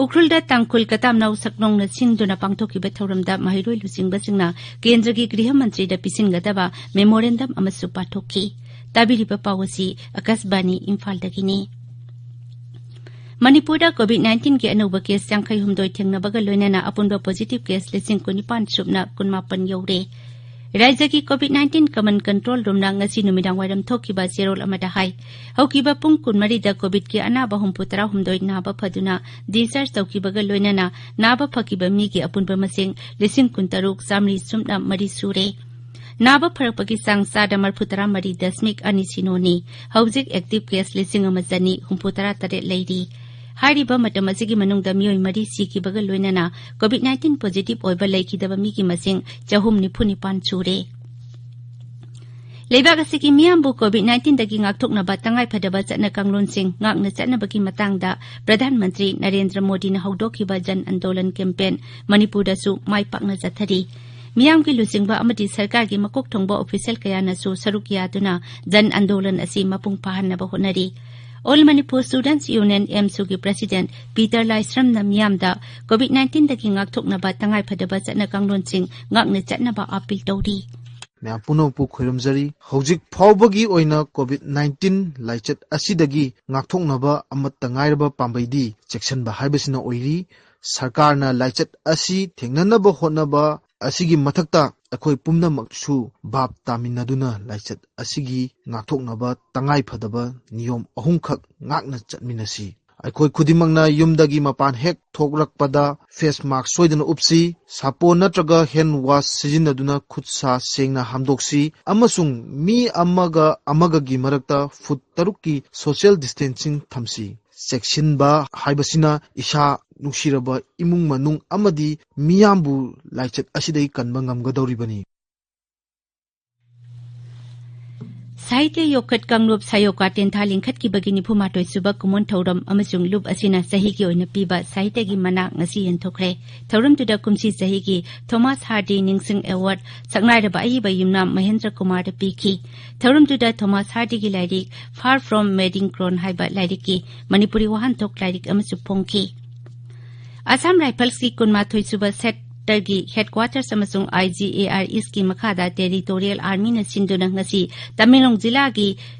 ꯎꯈ꯭ꯔꯨꯜꯗ ꯇꯥꯡꯈꯨꯜ ꯀꯇꯥꯝꯅꯥꯎ ꯁꯛꯅꯣꯡꯅ ꯁꯤꯟꯗꯨꯅ ꯄꯥꯡꯊꯣꯛꯈꯤꯕ ꯊꯧꯔꯝꯗ ꯃꯍꯩꯔꯣꯏ ꯂꯨꯆꯤꯡꯕꯁꯤꯡꯅ ꯀꯦꯟꯗ꯭ꯔꯒꯤ ꯒ꯭ꯔꯤꯍ ꯃꯟꯇ꯭ꯔꯤꯗ ꯄꯤꯁꯤꯟꯒꯗꯕ memorandum ꯑꯃꯁꯨ ꯄꯥꯊꯣꯛꯈꯤ꯫ ꯇꯥꯕꯤꯔꯤꯕ ꯄꯥꯎ ꯑꯁꯤ ꯑꯀꯥꯁꯕꯥꯅꯤ ꯏꯝꯐꯥꯜꯗꯒꯤꯅꯤ꯫ ꯃꯅꯤꯄꯨꯔꯗ COVID-19ꯒꯤ ꯑꯅꯧꯕ case ꯌꯥꯡꯈꯩ ꯍꯨꯝꯗꯣꯏ ꯊꯦꯡꯅꯕꯒ ꯂꯣꯏꯅꯅ ꯑꯄꯨꯟꯕ positive case ꯂꯤꯁꯤꯡ ꯀꯨꯟꯅꯤꯄꯥꯟ ꯁꯨꯞꯅ ꯀꯨꯟꯃꯥꯄꯟ ꯌꯧꯔꯦ꯫ ꯔꯥꯖ꯭ꯌꯒꯤ COVID-19 Command Control Roomꯅ ꯉꯁꯤ ꯅꯨꯃꯤꯗꯥꯡ ꯋꯥꯏꯔꯝ ꯊꯣꯛꯈꯤꯕ ꯆꯦꯔꯣꯜ ꯑꯃꯗ ꯍꯥꯏ, ꯍꯧꯈꯤꯕ ꯄꯨꯡ ꯀꯨꯟꯃꯔꯤꯗ COVIDꯀꯤ ꯑꯅꯥꯕ ꯍꯨꯝꯐꯨꯇꯔꯥꯍꯨꯝꯗꯣꯏ ꯅꯥꯕ ꯐꯗꯨꯅ discharge ꯇꯧꯈꯤꯕꯒ ꯂꯣꯏꯅꯅ ꯅꯥꯕ ꯐꯈꯤꯕ ꯃꯤꯒꯤ ꯑꯄꯨꯟꯕ ꯃꯁꯤꯡ ꯂꯤꯁꯤꯡ ꯀꯨꯟꯇꯔꯨꯛ ꯆꯥꯃꯔꯤ ꯁꯨꯞꯅ ꯃꯔꯤ ꯁꯨꯔꯦ꯫ ꯅꯥꯕ ꯐꯔꯛꯄꯒꯤ ꯆꯥꯡ ꯆꯥꯗ ꯃꯔꯤꯐꯨꯇꯔꯥ ꯃꯔꯤ ꯗꯁꯃꯤꯛ ꯑꯅꯤ ꯁꯤꯅꯣꯅꯤ꯫ ꯍꯧꯖꯤꯛ active case ꯂꯤꯁꯤꯡ ꯑꯃ ꯆꯅꯤ ꯍꯨꯝꯐꯨꯇꯔꯥ ꯇꯔꯦꯠ ꯂꯩꯔꯤ꯫ ꯍꯥꯏꯔꯤꯕ ꯃꯇꯝ ꯑꯁꯤꯒꯤ ꯃꯅꯨꯡꯗ ꯃꯤꯑꯣꯏ ꯃꯔꯤ ꯁꯤꯈꯤꯕꯒ ꯂꯣꯏꯅꯅ COVID-19 positive ꯑꯣꯏꯕ ꯂꯩꯈꯤꯗꯕ ꯃꯤꯒꯤ ꯃꯁꯤꯡ ꯆꯍꯨꯝ ꯅꯤꯐꯨ ꯅꯤꯄꯥꯟ ꯁꯨꯔꯦ꯫ ꯂꯩꯕꯥꯛ ꯑꯁꯤꯒꯤ ꯃꯤꯌꯥꯝꯕꯨ COVID-19ꯗꯒꯤ ꯉꯥꯛꯊꯣꯛꯅꯕ ꯇꯉꯥꯏꯐꯗꯕ ꯆꯠꯅ ꯀꯥꯡꯂꯣꯟꯁꯤꯡ ꯉꯥꯛꯅ ꯆꯠꯅꯕꯒꯤ ꯃꯇꯥꯡꯗ ꯄ꯭ꯔꯙꯥꯟ ꯃꯟꯇ꯭ꯔꯤ ꯅꯔꯦꯟꯗ꯭ꯔ ꯃꯣꯗꯤꯅ ꯍꯧꯗꯣꯛꯈꯤꯕ ꯖꯟ ꯑꯟꯗꯣꯂꯟ campaign ꯃꯅꯤꯄꯨꯔꯗꯁꯨ ꯃꯥꯏ ꯄꯥꯛꯅ ꯆꯠꯊꯔꯤ꯫ ꯃꯤꯌꯥꯝꯒꯤ ꯂꯨꯆꯤꯡꯕ ꯑꯃꯗꯤ ꯁꯔꯀꯥꯔꯒꯤ ꯃꯀꯣꯛ ꯊꯣꯡꯕ official ꯀꯌꯥꯅꯁꯨ ꯁꯔꯨꯛ ꯌꯥꯗꯨꯅ ꯖꯟ ꯑꯟꯗꯣꯂꯟ ꯑꯁꯤ ꯃꯄꯨꯡ ꯐꯥꯍꯟꯅꯕ ꯍꯣꯠꯅꯔꯤ꯫ All Manipur Students Union, AMSUꯒꯤ president ꯄꯤꯇꯔ ꯂꯥꯏꯁ꯭ꯔꯝꯅ ꯃꯤꯌꯥꯝꯗ COVID-19ꯗꯒꯤ ꯉꯥꯛꯊꯣꯛꯅꯕ ꯇꯉꯥꯏꯐꯗꯕ ꯆꯠꯅ ꯀꯥꯡꯂꯣꯟꯁꯤꯡ ꯉꯥꯛꯅ ꯆꯠꯅꯕ appeal ꯇꯧꯔꯤ꯫ ꯃꯌꯥꯝ ꯄꯨꯝꯅꯃꯛꯄꯨ ꯈꯣꯏꯔꯝꯖꯔꯤ꯫ ꯍꯧꯖꯤꯛ ꯐꯥꯎꯕꯒꯤ ꯑꯣꯏꯅ COVID-19 ꯂꯥꯏꯆꯠ ꯑꯁꯤꯗꯒꯤ ꯉꯥꯛꯊꯣꯛꯅꯕ ꯑꯃꯠꯇ ꯉꯥꯏꯔꯕ ꯄꯥꯝꯕꯩꯗꯤ ꯆꯦꯛꯁꯤꯟꯕ ꯍꯥꯏꯕꯁꯤꯅ ꯑꯣꯏꯔꯤ꯫ ꯁꯔꯀꯥꯔꯅ ꯂꯥꯏꯆꯠ ꯑꯁꯤ ꯊꯦꯡꯅꯅꯕ ꯍꯣꯠꯅꯕ ꯑꯁꯤꯒꯤ ꯃꯊꯛꯇ ꯑꯩꯈꯣꯏ ꯄꯨꯝꯅꯃꯛꯁꯨ ꯚꯥꯞ ꯇꯥꯃꯤꯟꯅꯗꯨꯅ ꯂꯥꯏꯆꯠ ꯑꯁꯤꯒꯤ ꯉꯥꯛꯊꯣꯛꯅꯕ ꯇꯉꯥꯏꯐꯗꯕ ꯅꯤꯌꯣꯝ ꯑꯍꯨꯝꯈꯛ ꯉꯥꯛꯅ ꯆꯠꯃꯤꯟꯅꯁꯤ꯫ ꯑꯩꯈꯣꯏ ꯈꯨꯗꯤꯡꯃꯛꯅ ꯌꯨꯝꯗꯒꯤ ꯃꯄꯥꯟ ꯍꯦꯛ ꯊꯣꯛꯂꯛꯄꯗ face mask ꯁꯣꯏꯗꯅ ꯎꯞꯁꯤ, ꯁꯥꯄꯣꯟ ꯅꯠꯇ꯭ꯔꯒ hand wash ꯁꯤꯖꯤꯟꯅꯗꯨꯅ ꯈꯨꯠ ꯁꯥ ꯁꯦꯡꯅ ꯍꯥꯝꯗꯣꯛꯁꯤ, ꯑꯃꯁꯨꯡ ꯃꯤ ꯑꯃꯒ ꯑꯃꯒꯒꯤ ꯃꯔꯛꯇ ꯐꯨꯠ ꯇꯔꯨꯛꯀꯤ social distancing ꯊꯝꯁꯤ꯫ ꯆꯦꯛꯁꯤꯟꯕ ꯍꯥꯏꯕꯁꯤꯅ ꯏꯁꯥ, ꯅꯨꯡꯁꯤꯔꯕ ꯏꯃꯨꯡ ꯃꯅꯨꯡ ꯑꯃꯗꯤ ꯃꯤꯌꯥꯝꯕꯨ ꯂꯥꯏꯆꯠ ꯑꯁꯤꯗꯒꯤ ꯀꯟꯕ ꯉꯝꯒꯗꯧꯔꯤꯕꯅꯤ꯫ ꯁꯥꯍꯤꯇ꯭ꯌ ꯌꯣꯛꯈꯠ ꯀꯥꯡꯂꯨꯞ ꯁꯥꯌꯣꯀꯥ ꯇꯦꯟꯊꯥ ꯂꯤꯡꯈꯠꯈꯤꯕꯒꯤ ꯅꯤꯐꯨꯃꯥꯊꯣꯏ ꯁꯨꯕ ꯀꯨꯝꯑꯣꯟ ꯊꯧꯔꯝ ꯑꯃꯁꯨꯡ ꯂꯨꯞ ꯑꯁꯤꯅ ꯆꯍꯤꯒꯤ ꯑꯣꯏꯅ ꯄꯤꯕ ꯁꯥꯍꯤꯇ꯭ꯌꯒꯤ ꯃꯅꯥ ꯉꯁꯤ ꯌꯦꯟꯊꯣꯛꯈ꯭ꯔꯦ꯫ ꯊꯧꯔꯝꯗꯨꯗ ꯀꯨꯝꯁꯤ ꯆꯍꯤꯒꯤ ꯊꯣꯃꯥꯁ ꯍꯥꯔꯗꯤ ꯅꯤꯡꯁꯤꯡ award ꯁꯛꯅꯥꯏꯔꯕ ꯑꯏꯕ ꯌꯨꯝꯅꯥꯝ ꯃꯍꯦꯟꯗ꯭ꯔ ꯀꯨꯃꯥꯔꯗ ꯄꯤꯈꯤ꯫ ꯊꯧꯔꯝꯗꯨꯗ ꯊꯣꯃꯥꯁ ꯍꯥꯔꯗꯤꯒꯤ ꯂꯥꯏꯔꯤꯛ Far From Madding Crow ꯍꯥꯏꯕ ꯂꯥꯏꯔꯤꯛꯀꯤ ꯃꯅꯤꯄꯨꯔꯤ ꯋꯥꯍꯟꯊꯣꯛ ꯂꯥꯏꯔꯤꯛ ꯑꯃꯁꯨ ꯐꯣꯡꯈꯤ꯫ ꯑꯁꯥꯝ ꯔꯥꯏꯐꯜꯁꯀꯤ ꯀꯨꯟꯃꯥꯊꯣꯏ ꯁꯨꯕ ꯁꯦꯛꯇꯔꯒꯤ headquarters ꯑꯃꯁꯨꯡ IGAR Eastꯀꯤ ꯃꯈꯥꯗ Territorial Armyꯅ ꯁꯤꯟꯗꯨꯅ ꯉꯁꯤ ꯇꯃꯦꯡꯂꯣꯡ ꯖꯤꯂꯥꯒꯤ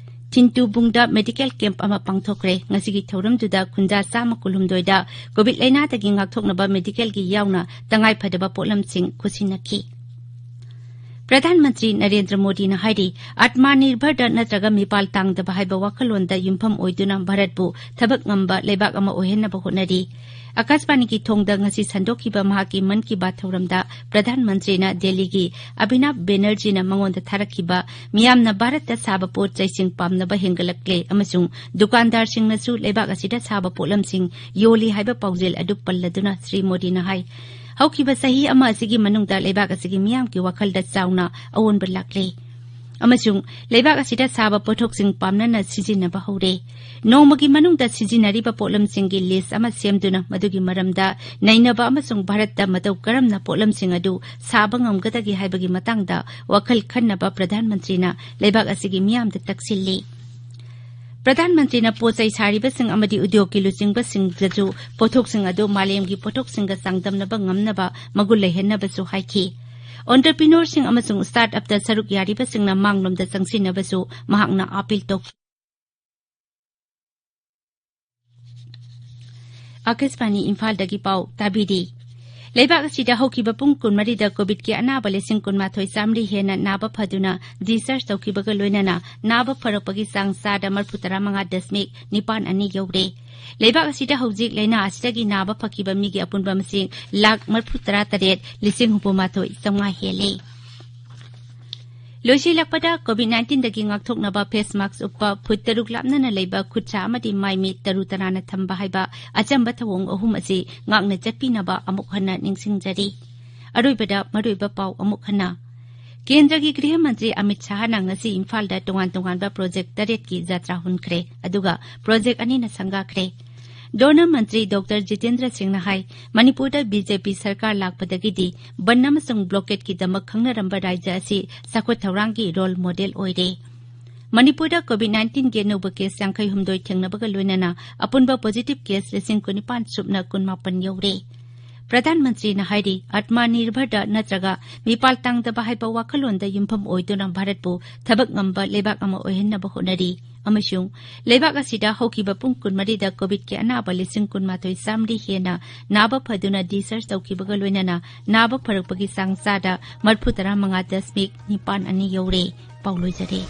ꯊꯤꯟꯇꯨꯕꯨꯡꯗ ꯃꯦꯗꯤꯀꯦꯜ ꯀꯦꯝꯞ ꯑꯃ ꯄꯥꯡꯊꯣꯛꯈ꯭ꯔꯦ꯫ ꯉꯁꯤꯒꯤ ꯊꯧꯔꯝꯗꯨꯗ ꯈꯨꯟꯖꯥ ꯆꯥꯝꯃ ꯀꯨꯟꯍꯨꯝꯗꯣꯏꯗ ꯀꯣꯚꯤꯗ ꯂꯥꯏꯅꯥꯗꯒꯤ ꯉꯥꯛꯊꯣꯛꯅꯕ ꯃꯦꯗꯤꯀꯦꯜꯒꯤ ꯌꯥꯎꯅ ꯇꯉꯥꯏ ꯐꯗꯕ ꯄꯣꯠꯂꯝꯁꯤꯡ ꯈꯨꯠꯁꯤꯟꯅꯈꯤ꯫ ꯄ꯭ꯔꯙꯥꯟ ꯃꯟꯇ꯭ꯔꯤ ꯅꯔꯦꯟꯗ꯭ꯔ ꯃꯣꯗꯤꯅ ꯍꯥꯏꯔꯤ, ꯑꯥꯠꯃꯅꯤꯔꯚꯔꯗ ꯅꯠꯇ꯭ꯔꯒ ꯃꯤꯄꯥꯜ ꯇꯥꯡꯗꯕ ꯍꯥꯏꯕ ꯋꯥꯈꯜꯂꯣꯟꯗ ꯌꯨꯝꯐꯝ ꯑꯣꯏꯗꯨꯅ ꯚꯥꯔꯠꯄꯨ ꯊꯕꯛ ꯉꯝꯕ ꯂꯩꯕꯥꯛ ꯑꯃ ꯑꯣꯏꯍꯟꯅꯕ ꯍꯣꯠꯅꯔꯤ꯫ ꯑꯀꯥꯁꯕꯥꯅꯤꯒꯤ ꯊꯣꯡꯗ ꯉꯁꯤ ꯁꯟꯗꯣꯛꯈꯤꯕ ꯃꯍꯥꯛꯀꯤ ꯃꯟ ꯀꯤ ꯕꯥꯠ ꯊꯧꯔꯝꯗ ꯄ꯭ꯔꯙꯥꯟ ꯃꯟꯇ꯭ꯔꯤꯅ ꯗꯦꯜꯂꯤꯒꯤ ꯑꯕꯤꯅꯥꯕ ꯕꯦꯅꯔꯖꯤꯅ ꯃꯉꯣꯟꯗ ꯊꯥꯔꯛꯈꯤꯕ ꯃꯤꯌꯥꯝꯅ ꯚꯥꯔꯠꯇ ꯁꯥꯕ ꯄꯣꯠ ꯆꯩꯁꯤꯡ ꯄꯥꯝꯅꯕ ꯍꯦꯟꯒꯠꯂꯛꯂꯦ ꯑꯃꯁꯨꯡ ꯗꯨꯀꯥꯟꯗꯥꯔꯁꯤꯡꯅꯁꯨ ꯂꯩꯕꯥꯛ ꯑꯁꯤꯗ ꯁꯥꯕ ꯄꯣꯠꯂꯝꯁꯤꯡ ꯌꯣꯜꯂꯤ ꯍꯥꯏꯕ ꯄꯥꯎꯖꯦꯜ ꯑꯗꯨ ꯄꯜꯂꯗꯨꯅ ꯁ꯭ꯔꯤ ꯃꯣꯗꯤꯅ ꯍꯥꯏ, ꯍꯧꯈꯤꯕ ꯆꯍꯤ ꯑꯃ ꯑꯁꯤꯒꯤ ꯃꯅꯨꯡꯗ ꯂꯩꯕꯥꯛ ꯑꯁꯤꯒꯤ ꯃꯤꯌꯥꯝꯒꯤ ꯋꯥꯈꯜꯗ ꯆꯥꯎꯅ ꯑꯑꯣꯟꯕ ꯂꯥꯛꯂꯦ ꯑꯃꯁꯨꯡ ꯂꯩꯕꯥꯛ ꯑꯁꯤꯗ ꯁꯥꯕ ꯄꯣꯠꯊꯣꯛꯁꯤꯡ ꯄꯥꯝꯅꯅ ꯁꯤꯖꯤꯟꯅꯕ ꯍꯧꯔꯦ꯫ ꯅꯣꯡꯃꯒꯤ ꯃꯅꯨꯡꯗ ꯁꯤꯖꯤꯟꯅꯔꯤꯕ ꯄꯣꯠꯂꯝꯁꯤꯡꯒꯤ ꯂꯤꯁ ꯑꯃ ꯁꯦꯝꯗꯨꯅ ꯃꯗꯨꯒꯤ ꯃꯔꯝꯗ ꯅꯩꯅꯕ ꯑꯃꯁꯨꯡ ꯚꯥꯔꯠꯇ ꯃꯇꯧ ꯀꯔꯝꯅ ꯄꯣꯠꯂꯝꯁꯤꯡ ꯑꯗꯨ ꯁꯥꯕ ꯉꯝꯒꯗꯒꯦ ꯍꯥꯏꯕꯒꯤ ꯃꯇꯥꯡꯗ ꯋꯥꯈꯜ ꯈꯟꯅꯕ ꯄ꯭ꯔꯙꯥꯟ ꯃꯟꯇ꯭ꯔꯤꯅ ꯂꯩꯕꯥꯛ ꯑꯁꯤꯒꯤ ꯃꯤꯌꯥꯝꯗ ꯇꯛꯁꯤꯜꯂꯤ꯫ ꯄ꯭ꯔꯙꯥꯟ ꯃꯟꯇ꯭ꯔꯤꯅ ꯄꯣꯠ ꯆꯩ ꯁꯥꯔꯤꯕꯁꯤꯡ ꯑꯃꯗꯤ ꯎꯗ꯭ꯌꯣꯒꯀꯤ ꯂꯨꯆꯤꯡꯕꯁꯤꯡꯗꯁꯨ ꯄꯣꯠꯊꯣꯛꯁꯤꯡ ꯑꯗꯨ ꯃꯥꯂꯦꯝꯒꯤ ꯄꯣꯠꯊꯣꯛꯁꯤꯡꯒ ꯆꯥꯡꯗꯝꯅꯕ ꯉꯝꯅꯕ ꯃꯒꯨꯟ ꯂꯩꯍꯟꯅꯕꯁꯨ ꯍꯥꯏꯈꯤ꯫ ꯑꯣꯟꯇꯔꯄ꯭ꯔꯤꯅꯣꯔꯁꯤꯡ ꯑꯃꯁꯨꯡ ꯁ꯭ꯇꯥꯔꯠ ꯑꯞꯇ ꯁꯔꯨꯛ ꯌꯥꯔꯤꯕꯁꯤꯡꯅ ꯃꯥꯡꯂꯣꯝꯗ ꯆꯪꯁꯤꯟꯅꯕꯁꯨ ꯃꯍꯥꯛꯅ ꯑꯥꯄꯤꯜ ꯇꯧꯈꯤ꯫ ꯑꯥꯀꯥꯁꯕꯥꯅꯤ ꯏꯝꯐꯥꯜꯗꯒꯤ ꯄꯥꯎ ꯇꯥꯕꯤꯔꯤ꯫ ꯂꯩꯕꯥꯛ ꯑꯁꯤꯗ ꯍꯧꯈꯤꯕ ꯄꯨꯡ ꯀꯨꯟꯃꯔꯤꯗ ꯀꯣꯚꯤꯗꯀꯤ ꯑꯅꯥꯕ ꯂꯤꯁꯤꯡ ꯀꯨꯟꯃꯥꯊꯣꯏ ꯆꯥꯝꯃꯔꯤ ꯍꯦꯟꯅ ꯅꯥꯕ ꯐꯗꯨꯅ ꯗꯤꯁꯆꯥꯔꯖ ꯇꯧꯈꯤꯕꯒ ꯂꯣꯏꯅꯅ ꯅꯥꯕ ꯐꯔꯛꯄꯒꯤ ꯆꯥꯡ ꯆꯥꯗ ꯃꯔꯤꯐꯨ ꯇꯔꯥ ꯃꯉꯥ ꯗꯁꯃꯤꯛ ꯅꯤꯄꯥꯟ ꯑꯅꯤ ꯌꯧꯔꯦ꯫ ꯂꯩꯕꯥꯛ ꯑꯁꯤꯗ ꯍꯧꯖꯤꯛ ꯂꯥꯏꯅꯥ ꯑꯁꯤꯗꯒꯤ ꯅꯥꯕ ꯐꯈꯤꯕ ꯃꯤꯒꯤ ꯑꯄꯨꯟꯕ ꯃꯁꯤꯡ ꯂꯥꯈ ꯃꯔꯤꯐꯨ ꯇꯔꯥ ꯇꯔꯦꯠ ꯂꯤꯁꯤꯡ ꯍꯨꯝꯐꯨ ꯃꯥꯊꯣꯏ ꯆꯥꯝꯃꯉꯥ ꯍꯦꯜꯂꯦ꯫ ꯂꯣꯏꯁꯤꯜꯂꯛꯄꯗ ꯀꯣꯚꯤꯗ ꯅꯥꯏꯟꯇꯤꯟꯗꯒꯤ ꯉꯥꯛꯊꯣꯛꯅꯕ ꯐꯦꯁ ꯃꯥꯛꯁ ꯎꯞꯄ, ꯐꯨꯠ ꯇꯔꯨꯛ ꯂꯥꯞꯅꯅ ꯂꯩꯕ, ꯈꯨꯠꯁꯥ ꯑꯃꯗꯤ ꯃꯥꯏ ꯃꯤꯠ ꯇꯔꯨ ꯇꯅꯥꯟꯅ ꯊꯝꯕ ꯍꯥꯏꯕ ꯑꯆꯝꯕ ꯊꯧꯑꯣꯡ ꯑꯍꯨꯝ ꯑꯁꯤ ꯉꯥꯛꯅ ꯆꯠꯄꯤꯅꯕ ꯑꯃꯨꯛ ꯍꯟꯅ ꯅꯤꯡꯁꯤꯡꯖꯔꯤ꯫ ꯑꯔꯣꯏꯕꯗ ꯃꯔꯨꯑꯣꯏꯕ ꯄꯥꯎ ꯑꯃꯨꯛ ꯍꯟꯅ꯫ ꯀꯦꯟꯗ꯭ꯔꯒꯤ ꯒ꯭ꯔꯤꯍ ꯃꯟꯇ꯭ꯔꯤ ꯑꯃꯤꯠ ꯁꯥꯍꯅ ꯉꯁꯤ ꯏꯝꯐꯥꯜꯗ ꯇꯣꯉꯥꯟ ꯇꯣꯉꯥꯟꯕ ꯄ꯭ꯔꯣꯖꯦꯛ ꯇꯔꯦꯠꯀꯤ ꯖꯥꯇ꯭ꯔꯥ ꯍꯨꯟꯈ꯭ꯔꯦ, ꯑꯗꯨꯒ ꯄ꯭ꯔꯣꯖꯦꯛ ꯑꯅꯤꯅ ꯁꯪꯒꯥꯈ꯭ꯔꯦ꯫ ꯗꯣꯅꯔ ꯃꯟꯇ꯭ꯔꯤ ꯗꯣꯛꯇꯔ ꯖꯤꯇꯦꯟꯗ꯭ꯔ ꯁꯤꯡꯅ ꯍꯥꯏ, ꯃꯅꯤꯄꯨꯔꯗ ꯕꯤ ꯖꯦ ꯄꯤ ꯁꯔꯀꯥꯔ ꯂꯥꯛꯄꯗꯒꯤꯗꯤ ꯕꯟ ꯑꯃꯁꯨꯡ ꯕ꯭ꯂꯣꯀꯦꯗꯀꯤꯗꯃꯛ ꯈꯪꯅꯔꯝꯕ ꯔꯥꯖ꯭ꯌ ꯑꯁꯤ ꯆꯥꯎꯈꯠ ꯊꯧꯔꯥꯡꯒꯤ ꯔꯣꯜ ꯃꯣꯗꯦꯜ ꯑꯣꯏꯔꯦ꯫ ꯃꯅꯤꯄꯨꯔꯗ ꯀꯣꯚꯤꯗ ꯅꯥꯏꯟꯇꯤꯟꯒꯤ ꯑꯅꯧꯕ ꯀꯦꯁ ꯌꯥꯡꯈꯩ ꯍꯨꯝꯗꯣꯏ ꯊꯦꯡꯅꯕꯒ ꯂꯣꯏꯅꯅ ꯑꯄꯨꯟꯕ ꯄꯣꯖꯤꯇꯤꯚ ꯀꯦꯁ ꯂꯤꯁꯤꯡ ꯀꯨꯟꯅꯤꯄꯥꯟ ꯁꯨꯞꯅ ꯀꯨꯟꯃꯥꯄꯟ ꯌꯧꯔꯦ꯫ ꯄ꯭ꯔꯙꯥꯟ ꯃꯟꯇ꯭ꯔꯤꯅ ꯍꯥꯏꯔꯤ, ꯑꯥꯇꯃ ꯅꯤꯔꯚꯔꯗ ꯅꯠꯇ꯭ꯔꯒ ꯃꯤꯄꯥꯜ ꯇꯥꯡꯗꯕ ꯍꯥꯏꯕ ꯋꯥꯈꯜꯂꯣꯟꯗ ꯌꯨꯝꯐꯝ ꯑꯣꯏꯗꯨꯅ ꯚꯥꯔꯠꯄꯨ ꯊꯕꯛ ꯉꯝꯕ ꯂꯩꯕꯥꯛ ꯑꯃ ꯑꯣꯏꯍꯟꯅꯕ ꯍꯣꯠꯅꯔꯤ ꯑꯃꯁꯨꯡ ꯂꯩꯕꯥꯛ ꯑꯁꯤꯗ ꯍꯧꯈꯤꯕ ꯄꯨꯡ ꯀꯨꯟꯃꯔꯤꯗ ꯀꯣꯚꯤꯗꯀꯤ ꯑꯅꯥꯕ ꯂꯤꯁꯤꯡ ꯀꯨꯟꯃꯥꯊꯣꯏ ꯆꯥꯝꯃꯔꯤ ꯍꯦꯟꯅ ꯅꯥꯕ ꯐꯗꯨꯅ discharge ꯇꯧꯈꯤꯕꯒ ꯂꯣꯏꯅꯅ ꯅꯥꯕ ꯐꯔꯛꯄꯒꯤ ꯆꯥꯡ ꯆꯥꯗ ꯃꯔꯤꯐꯨꯇꯔꯥ ꯃꯉꯥ ꯗꯁꯃꯤꯛ ꯅꯤꯄꯥꯟ ꯑꯅꯤ ꯌꯧꯔꯦ꯫ ꯄꯥꯎ ꯂꯣꯏꯖꯔꯦ꯫